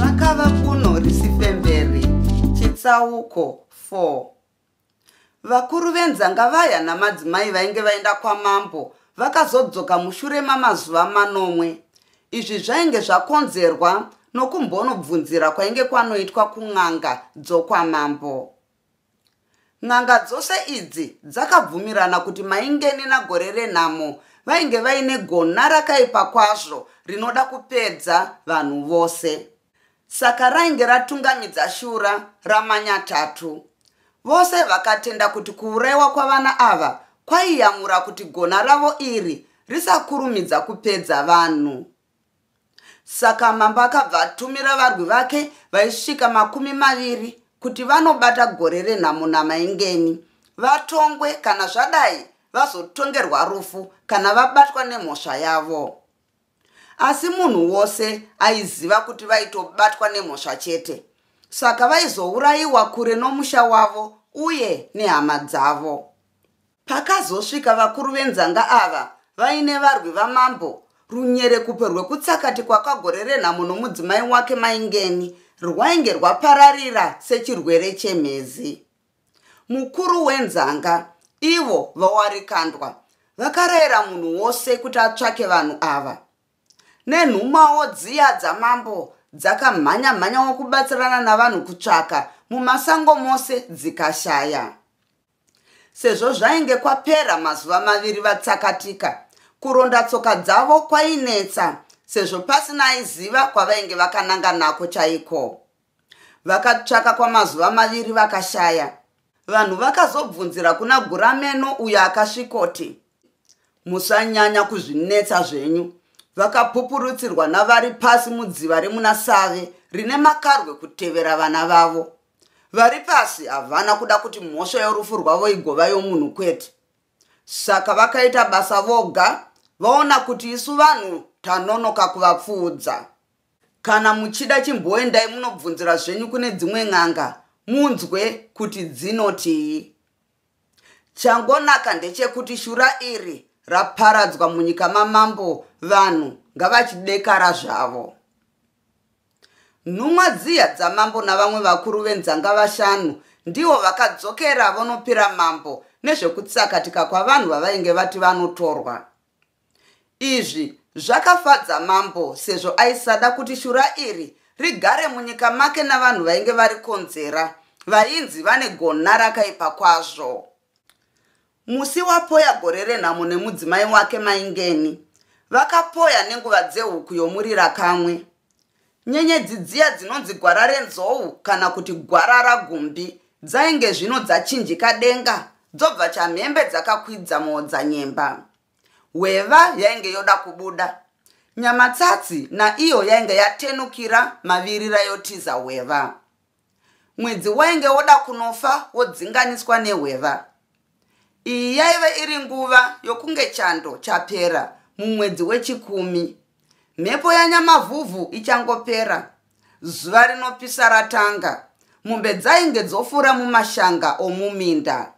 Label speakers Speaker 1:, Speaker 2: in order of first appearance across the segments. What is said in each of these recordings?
Speaker 1: Rakava kuno risifemberi. Chitsauko 4. Vakuru venzanga vaya namadzimai vainge vaenda kwamambo vakazodzoka mushure mamazuva manomwe. Izvi zvainge zvakonzerwa nokumbonobvunzira kwainge kwanoitwa kun'anga dzokwamambo. N'anga dzose idzi dzakabvumirana kuti Maingeni naGorerenhamo vainge vaine gona rakaipa kwazvo rinoda kupedza vanhu vose. Saka rainge ratungamidza shura raManyatatu. Vose vakatenda kuti kuuraiwa kwavana ava kwaiyamura kuti gona ravo iri risakurumidza kupedza vanhu. Saka mambo akabva atumira varwi vake vaisvika 20 kuti vanobata Gorerenhamo naMaingeni vatongwe kana zvadai vazotongerwa rufu kana vabatwa nemhosva yavo. Asi munhu wose aiziva kuti vaitobatwa nemhosva chete, saka vaizourayiwa kure nomusha wavo uye nehama dzavo. Pakazosvika vakuru venzanga ava vaine varwi vamambo, runyerekupe rwekutsakatikwa kwaGorerenhamo nomudzimai wake Maingeni rwainge rwapararira sechirwere chemhezi. Mukuru wenzanga, ivo VaWarikandwa, vakarayira munhu wose kuti atsvake vanhu ava. Nenhumawo dziya dzamambo dzakamhanya-mhanyawo kubatsirana navanhu kutsvaka mumasango mose dzikashaya. Sezvo zvainge kwapera mazuva maviri vatsakatika, kuronda tsoka dzavo kwainetsa sezvo pasina aiziva kwavainge vakananga nako chaiko. Vakatsvaka kwamazuva maviri vakashaya. Vanhu vakazobvunzira kuna Gurameno uyo akasvikoti, Musanyanya kuzvinetsa zvenyu. Vakapupurutsirwa navari pasi mudziva remuna Save rine makarwe kutevera vana vavo. Vari pasi havana kuda kuti mhosva yorufu rwavo igova yomunhu kwete. Saka vakaita basa voga vaona kuti isu vanhu tanonoka kuvapfuudza. Kana muchida chimboendai munobvunzira zvenyu kune dzimwe n'anga munzwe kuti dzinotii. Changonaka ndechekuti shura iri raparadzwa munyika mamambo vanhu ngavachidekara zvavo. Nhumwa dziya dzamambo navamwe vakuru venzanga vashanu ndivo vakadzokera vonopira mambo nezvekutsakatika kwavanhu vavainge vati vanotorwa. Izvi zvakafadza mambo sezvo aisada kuti shura iri rigare munyika make navanhu vainge varikonzera vainzi vane gona rakaipa kwazvo. Musi wapoya gore renhamo nemudzimai wake Maingeni, vakapoya nenguva dzehuku yomurira kamwe. Nyenyedzi dziya dzinonzi gwara renzou kana kuti gwara ragumbi dzainge zvino dzachinjika denga dzobva chamhembe dzakakwidza maodzanyemba. Hweva yainge yoda kubuda. Nyamatsatsi naiyo yainge yatenukira mavirira yotiza hweva. Mwedzi wainge woda kunofa wodzinganiswa nehweva. Iyi yaive iri nguva yokunge chando chapera mumwedzi wechikumi. Mhepo yaNyamavhuvhu ichangopera. Zuva rinopisa ratanga. Mombe dzainge dzofura mumashanga omuminda.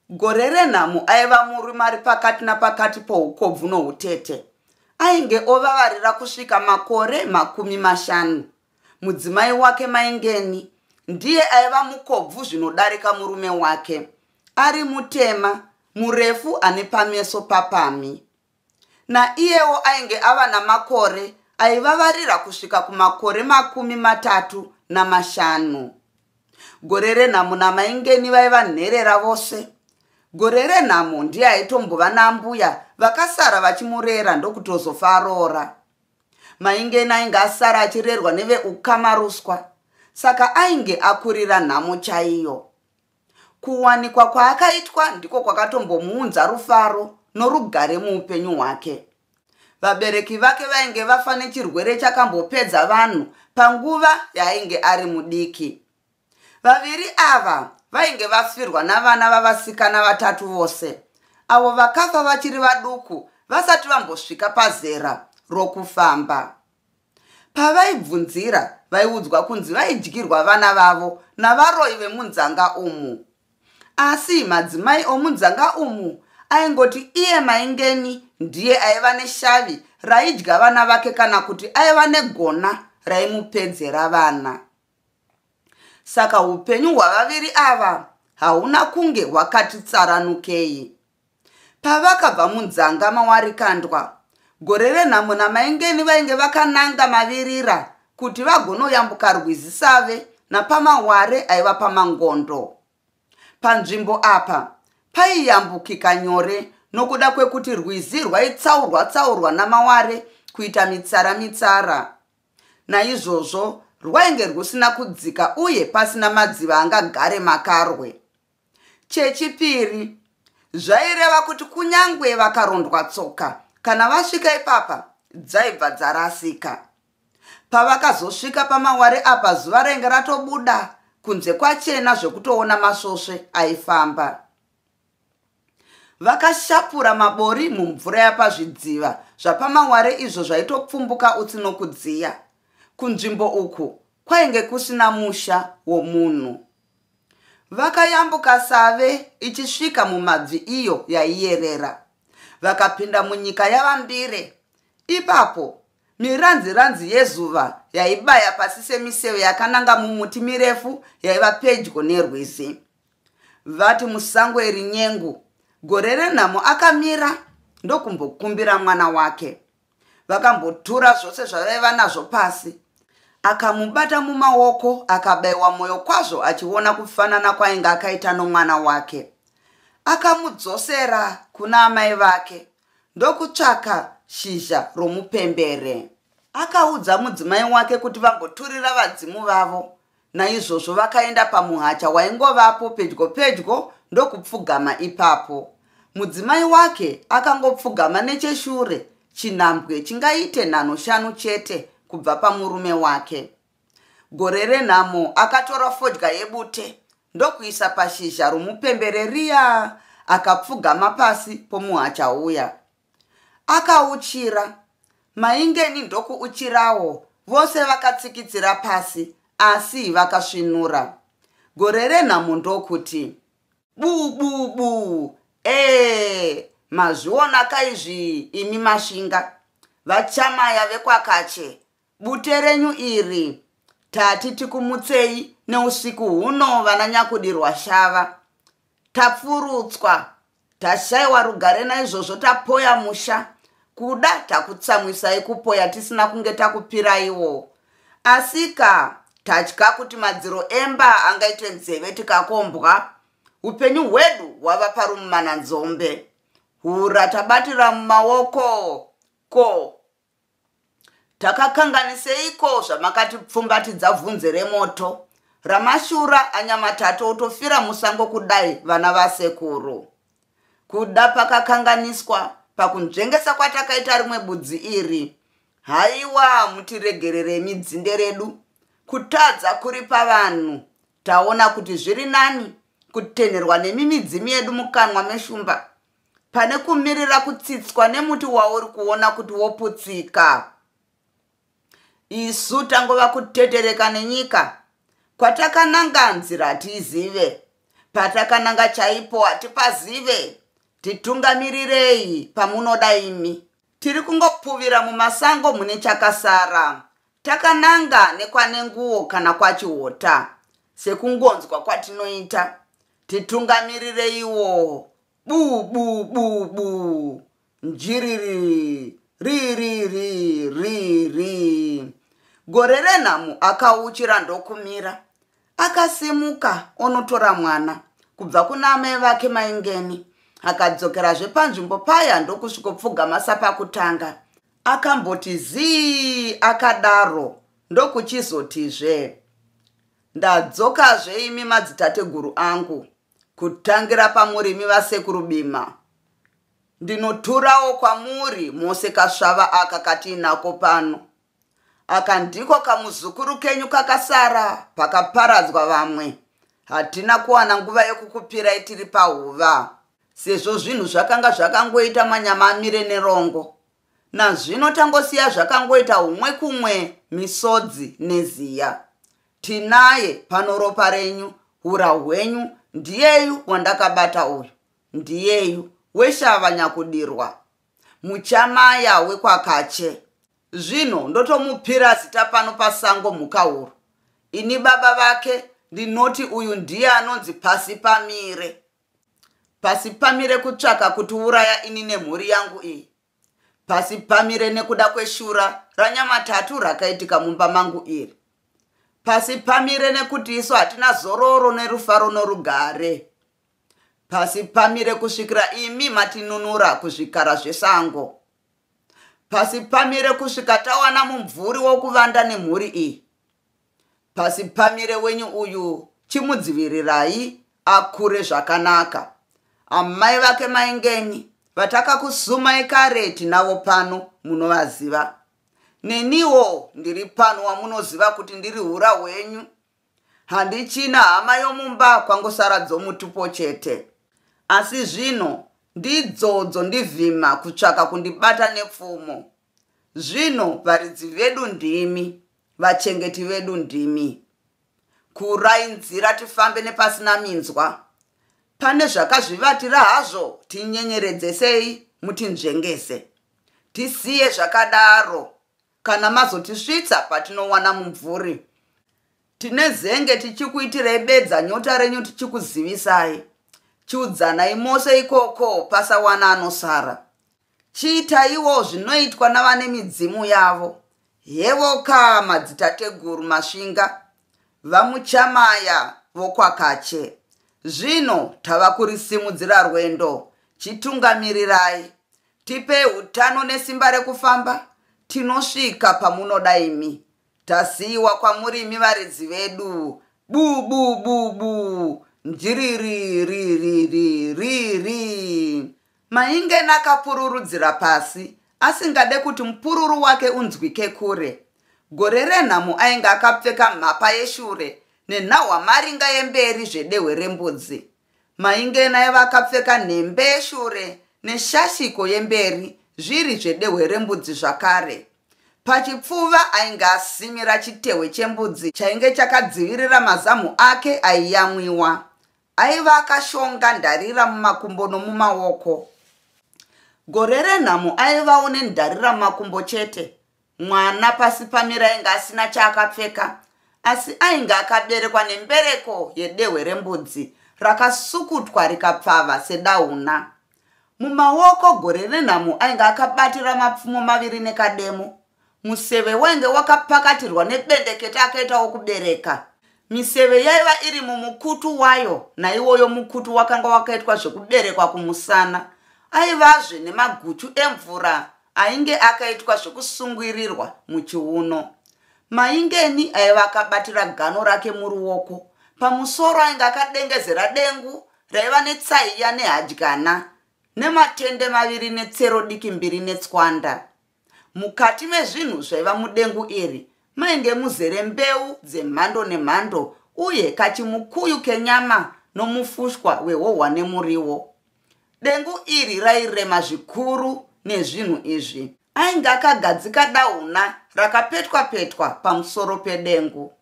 Speaker 1: Gore renhamo aiva murume ari pakati napakati poukobvu noutete. Ainge ovavarira kusvika makore 50. Mudzimai wake Maingeni ndiye aiva mukobvu zvinodarika murume wake. Ari mutema, murefu ane pameso papami. Naiyewo ainge ava namakore aivavarira kusvika kumakore 35. Gore renhamo naMaingeni vaiva nherera vose. Gore renhamo ndiye aitombova naambuya vakasara vachimurera ndokutozofa aroora. Maingeni ainge asara achirerwa neveukama ruswa, saka ainge akurira nhamo chaiyo. Kuwanikwa kwaakaitwa ndiko kwakatombomuunza rufaro norugare muupenyu hwake. Vabereki vake vainge vafa nechirwere chakambopedza vanhu panguva yaainge ari mudiki. Vaviri ava vainge vafirwa navana vavasikana vatatu vose, avo vakafa vachiri vaduku vasati vambosvika pazera rokufamba. Pavaibvunzira vaiudzwa kunzi vaidyirwa vana vavo navaroyi vemunzanga umu. Asi madzimai omunzanga umu aingoti iye Maingeni ndiye aiva neshavi raidya vana vake kana kuti aiva negona raimupedzera vana. Saka upenyu hwavaviri ava hauna kunge hwakati tsaranukei. Pavakabva munzanga maWarikandwa, gore renhamo naMaingeni vainge vakananga mavirira kuti vagonoyambuka rwizi Save napamaware aiva paMangondo. Panzvimbo apa paiyambukika nyore nokuda kwekuti rwizi rwaitsaurwa tsaurwa namaware kuita mitsara mitsara. Naizvozvo rwainge rwusina kudzika uye pasina madziva angagare makarwe. Chechipiri, zvaireva kuti kunyange vakarondwa tsoka kana vasvika ipapa dzaibva dzarasika. Pavakazosvika pamaware apa zuva rainge ratobuda kunze kwachena zvekutoona masvosve aifamba. Vakashapura mabori mumvura yapazvidziva zvapamaware izvo zvaitopfumbuka utsi nokudziya. Kunzvimbo uku kwainge kusina musha womunhu. Vakayambuka Save ichisvika mumabvi iyo yaiyerera. Vakapinda munyika yaVaMbire. Ipapo miranziranzi yezuva yaibaya pasi semiseve yakananga mumuti mirefu yaiva pedyo nerwizi. Vati musango iri nyengu, gore renhamo akamira ndokumbokumbira mwana wake. Vakambotura zvose zvavaiva nazvo pasi. Akamubata mumaoko akabaiwa mwoyo kwazvo achiona kufanana kwainge akaita nomwana wake. Akamudzosera kuna amai vake ndokutsvaka shizha romupembere. Akaudza mudzimai wake kuti vamboturira vadzimu vavo. Naizvozvo vakaenda pamuhacha waingovapo pedyo pedyo ndokupfugama ipapo. Mudzimai wake akangopfugama necheshure chinhambwe chingaite nhanho shanu chete kubva pamurume wake. Gore renhamo akatora fodya yebute ndokuisa pashizha romupembere riya akapfugama pasi pomuhacha uya. Akauchira, Maingeni ndokuuchirawo, vose vakatsikitsira pasi asi vakasvinura. Gore renhamo ndokuti bu bu bu ee mazviona kaizvi imi masvinga vachamaya vekwakache bute renyu iri tati tikumutsei neusiku huno vana nyakudirwa shava tapfurutswa tashaiwa rugare naizvozvo tapoya musha kuda takutsamwisai kupoya tisina kunge takupiraiwo asika tatya kuti madziro emba angaite nzeve tikakombwa upenyu hwedu hwava parumananzombe hura tabatira mumaoko ko Takakanganiseiko zvamakatipfumbatidza bvunze remoto ramashura anyamatatu otofira musango kudai vana vasekuru? Kuda pakakanganiswa pakunzvengesa kwatakaita rimwe budzi iri. Haiwa mutiregereremi dzinde redu. Kutadza kuri pavanhu. Taona kuti zviri nani kutenherwa nemi midzimu yedu mukanwa meshumba pane kumirira kutsitswa nemuti wauri kuona kuti woputsika. Isu tangova kutetereka nenyika. Kwatakananga nzira hatiizive. Patakananga chaipo hatipazive. Titungamirirei pamunoda imi. Tiri kungopfuvira mumasango mune chakasara. Takananga nekwanenguwo kana kwachihota. Sekungonzwa kwatinoita. Titungamirireiwo bu bu bu bu njiriri ri ri ri ri ri gore renhamo akauchira ndokumira akasimuka onotora mwana kubva kuna amai vake maingeni akadzokerazve panzvimbo paya ndokusvikopfugama sapakutanga akamboti zii akadaro ndokuchizotizve ndadzokazve imi madzitateguru angu kutangira pamurimi vasekuru Bima. Ndinoturawo kwamuri mose kasvava aka katiinako pano. Aka ndiko kamuzukuru kenyu kakasara pakaparadzwa vamwe. Hatina kuwana nguva yekukupirai tiri pahuva sezvo zvinhu zvakanga zvakangoita manyama amire nerongo. Nazvino tangosiya zvakangoita humwe kumwe misodzi neziya. Tinaye pano ropa renyu, hura hwenyu ndiyeyu wandakabata uyu. Ndiyeyu weshava nyakudirwa. Muchamaya wekwaKache. Zvino ndotomupira zita pano pasango Mhukahuru. Ini baba vake ndinoti uyu ndiye anonzi pasi pamire. Pasi pamire kutsvaka kutiuraya ini nemhuri yangu iyi. Pasi pamire nekuda kweshura ranyamatatu rakaitika mumba mangu iri. Pasi pamire nekuti isu hatina zororo nerufaro norugare. Pasi pamire kusvikira imi matinunura kuzvikara zvesango. Pasi pamire kusvika tawana mumvuri wokuvanda nemhuri iyi. Pasi pamire wenyu uyu chimudzivirirai akure zvakanaka. Amai vake maingeni vatakakusumai kare tinavo pano munovaziva. Neniwo ndiri pano wamunoziva kuti ndiri hura hwenyu. Handichina hama yomumba kwangosara dzomutupo chete. Asi zvino ndidzo dzondivhima kutsvaka kundibata nepfumo. Zvino varidzi vedu ndimi, vachengeti vedu ndimi. Kurai nzira tifambe nepasina minzwa. Pane zvakazvivatira hazvo tinyenyeredzesei mutinzvengese. Tisiye zvakadaro kana mazotisvitsa patinowana mumvuri. Tinezenge tichikuitirei bedza nyota renyu tichikuzivisai. Chiudzanai mose ikoko pasawana anosara. Chiitaiwo zvinoitwa navane midzimu yavo. Hevoka madzitateguru Masvinga, VaMuchamaya vokwaKache. Zvino tava kurisimudzira rwendo, chitungamirirai. Tipei utano nesimba rekufamba, tinosvika pamunoda imi. Tasiiwa kwamuri imi varidzi vedu. Bu bu bu bu njiriri ri ri ri ri ri. Maingeni akapururudzira pasi asingade kuti mupururu wake unzwike kure. Gore renhamo ainge akapfeka mhapa yeshure nenhahwamaringa yemberi zvedehwe rembudzi. Maingeni aiva akapfeka nhembe yeshure neshashiko yemberi zviri zvedehwe rembudzi zvakare. Pachipfuva ainge asimira chitehwe chembudzi chainge chakadzivirira mazamu ake aiyamwiwa. Aiva akashonga ndarira mumakumbo nomumaoko. Gore renhamo aivawo nendarira mumakumbo chete. Mwana pasi pamira ainge asina chaakapfeka, asi ainge akaberekwa nembereko yedehwe rembudzi rakasukutwa rikapfava sedauna. Mumaoko gore renhamo ainge akabatira mapfumo maviri nekademo. Museve wainge wakapakatirwa nebendekete akaita wokubereka. Miseve yaiva iri mumukutu wayo, naiwoyo mukutu wakanga wakaitwa zvekuberekwa kumusana. Aivazve nemaguchu emvura ainge akaitwa zvekusungirirwa muchiuno. Maingeni aiva akabatira gano rake muruoko. Pamusoro ainge akadengezera dengu raiva netsaiya nehadyana, nematende maviri netsero diki mbiri netswanda. Mukati mezvinhu zvaiva mudengu iri mainge muzere mbeu dzemhando nemhando uye kachimukuyu kenyama nomufushwa wehohwa nemuriwo. Dengu iri rairema zvikuru nezvinhu izvi. Ainge akagadzika dauna rakapetwa-petwa pamusoro pedengu.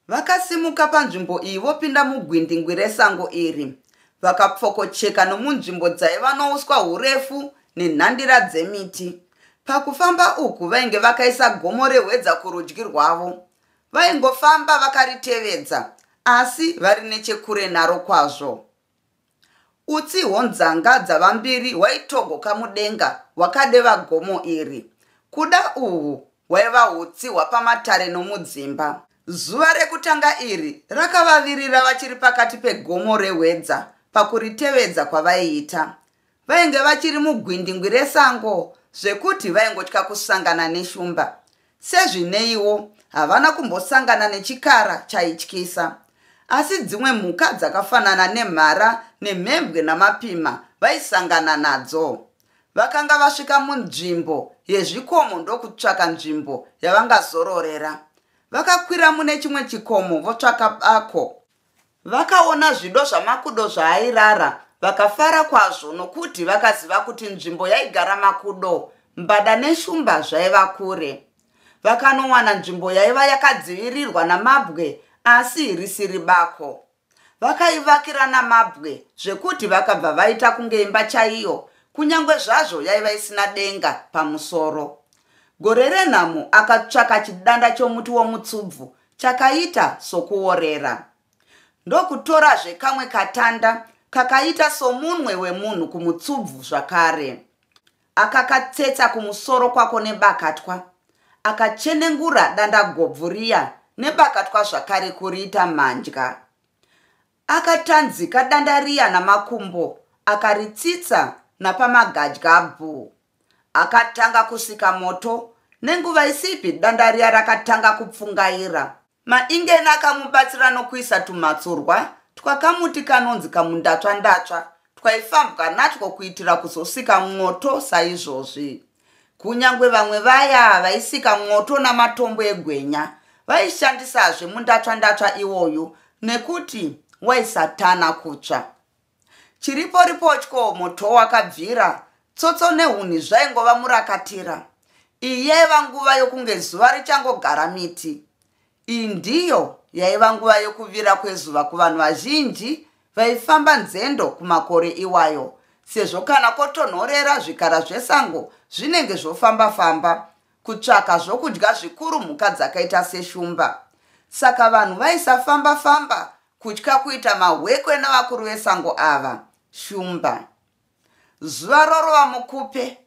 Speaker 1: Vakasimuka panzvimbo iyi vopinda mugwindingwi resango iri. Vakapfokocheka nomunzvimbo dzaiva nouswa hurefu nenhandira dzemiti. Pakufamba uku vainge vakaisa gomo rehwedza kurudyi rwavo. Vaingofamba vakaritevedza asi vari nechekure naro kwazvo. Utsi hwonzanga dzavambiri hwaitogoka mudenga hwakadeva gomo iri. Kuda uhu hwaiva hutsi hwapamatare nomudzimba. Zuva rekutanga iri rakavavirira vachiri pakati pegomo reHwedza pakuritevedza kwavaiita. Vainge vachiri mugwindingwi resango zvekuti vaingotya kusangana neshumba. Sezvineiwo, havana kumbosangana nechikara chaityisa. Asi dzimwe mhuka dzakafanana nemhara nemhembwe namapima vaisangana nadzo. Vakanga vasvika munzvimbo yezvikomo ndokutsvaka nzvimbo yavangazororera. Vakakwira mune chimwe chikomo votsvaka bako. Vakaona zvido zvamakudo zvaairara vakafara kwazvo nokuti vakaziva kuti nzvimbo yaigara makudo, mbada neshumba zvaiva kure. Vakanowana nzvimbo yaiva yakadzivirirwa namabwe asi risiri bako. Vakaivakira namabwe zvekuti vakabva vaita kunge imba chaiyo kunyange zvazvo yaiva isina denga pamusoro. Gore renhamo akatsvaka chidanda chomuti womutsubvu chakaita sokuorera. Ndokutorazve kamwe katanda kakaita somunwe wemunhu kumutsubvu zvakare. Akakatsetsa kumusoro kwako nebakatwa. Akachenengura danda gobvu riya nebakatwa zvakare kuriita mandya. Akatanzika danda riya namakumbo akaritsitsa napamagadya bhu. Akatanga kusika moto, nenguva isipi danda riya rakatanga kupfungaira. Maingeni akamubatsira nokuisa tumatsurwa twakamuti kanonzi kamundatsva-ndatsva twaifambwa natwo kuitira kuzosika mwoto saizvozvi. Kunyangwe vamwe vaya vaisika mwoto namatombo egwenya vaishandisazve mundatsva-ndatsva iwoyu nekuti waisatana kutsva. Chiriporipotyo moto wakabvira, tsotso nehuni zvaingova murakatira. Iyi yaiva nguva yokunge zuva richangogara miti. Iyi ndiyo yaiva nguva yokuvira kwezuva kuvanhu vazhinji vaifamba nzendo kumakore iwayo, sezvo kana kwotonhorera zvikara zvesango zvinenge zvofamba-famba kutsvaka zvokudya zvikuru mhuka dzakaita seshumba. Saka vanhu vaisafamba-famba kutya kuita mahwekwe navakuru vesango ava, shumba. Zuva rorova mukupe,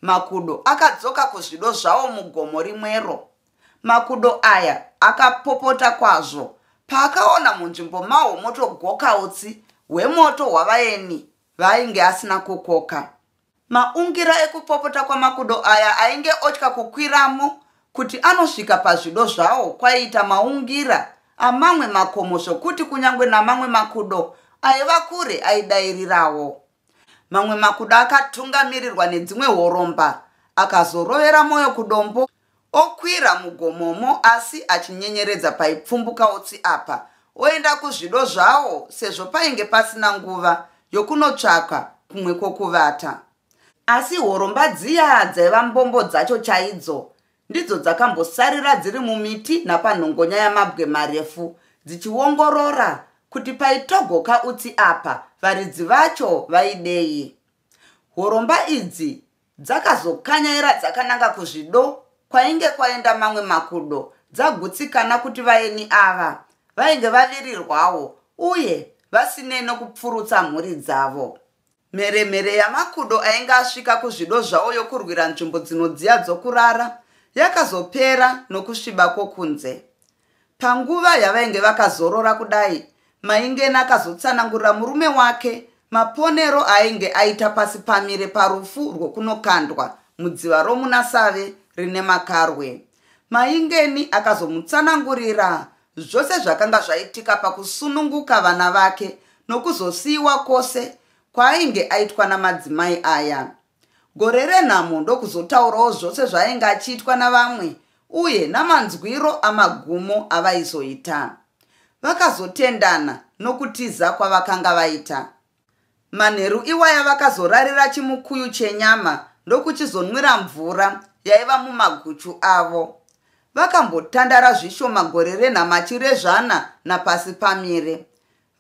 Speaker 1: makudo akadzoka kuzvido zvawo mugomo rimwero. Makudo aya akapopota kwazvo paakaona munzvimbo mawo motogoka utsi hwemoto hwavaeni vaainge asina kukoka. Maungira ekupopota kwamakudo aya ainge otya kukwiramo kuti anosvika pazvido zvawo kwaiita maungira amamwe makomo zvokuti kunyange namamwe makudo aiva kure aidairirawo. Mamwe makudo akatungamirirwa nedzimwe horomba akazorovera mwoyo kudombo okwira mugomomo asi achinyenyeredza paipfumbuka utsi apa oenda kuzvido zvawo sezvo painge pasina nguva yokunotsvaka kumwe kwokuvata. Asi horomba dziya dzaiva mbombo dzacho chaidzo ndidzo dzakambosarira dziri mumiti napanhongonya yamabwe marefu dzichiongorora kuti paitogoka utsi apa varidzi vacho vaidei. Horomba idzi dzakazokanyaira dzakananga kuzvido kwainge kwaenda mamwe makudo dzagutsikana kuti vaeni ava vainge vavirirwawo uye vasinei nokupfurutsa mhuri dzavo. Mheremhere yamakudo ainge asvika kuzvido zvawo yokurwira nzvimbo dzinodziya dzokurara yakazopera nokusviba kwokunze. Panguva yavainge vakazorora kudai, Maingeni akazotsanangurira murume wake maponero aainge aita pasi pamire parufu rwokunokandwa mudziva romuna Save rine makarwe. Maingeni akazomutsanangurira zvose zvakanga zvaitika pakusununguka vana vake nokuzosiyiwa kwose kwaainge aitwa namadzimai aya. Gore renhamo ndokuzotaurawo zvose zvaainge achiitwa navamwe uye namanzwiro amagumo avaizoita. Vakazotendana nokutiza kwavakanga vaita. Manheru iwaya vakazorarira chimukuyu chenyama ndokuchizonwira mvura yaiva mumaguchu avo. Vakambotandara zvishoma gore renhamo achirezvana napasi pamire.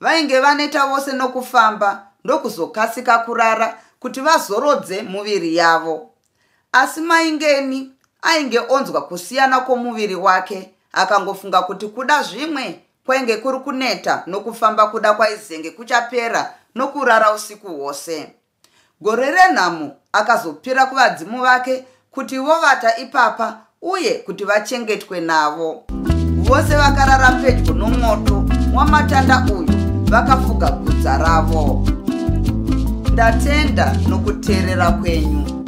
Speaker 1: Vainge vaneta vose nokufamba ndokuzokasika kurara kuti vazorodze muviri yavo. Asi Maingeni ainge onzwa kusiyana kwomuviri wake akangofunga kuti kuda zvimwe kwainge kuri kuneta nokufamba kuda kwaizenge kuchapera nokurara usiku hwose. Gore renhamo akazopira kuvadzimu vake kuti vovata ipapa uye kuti vachengetwe navo. Vose vakarara pedyo nomwoto wamatanda uyu vakafuga gudza ravo. Ndatenda nokuteerera kwenyu.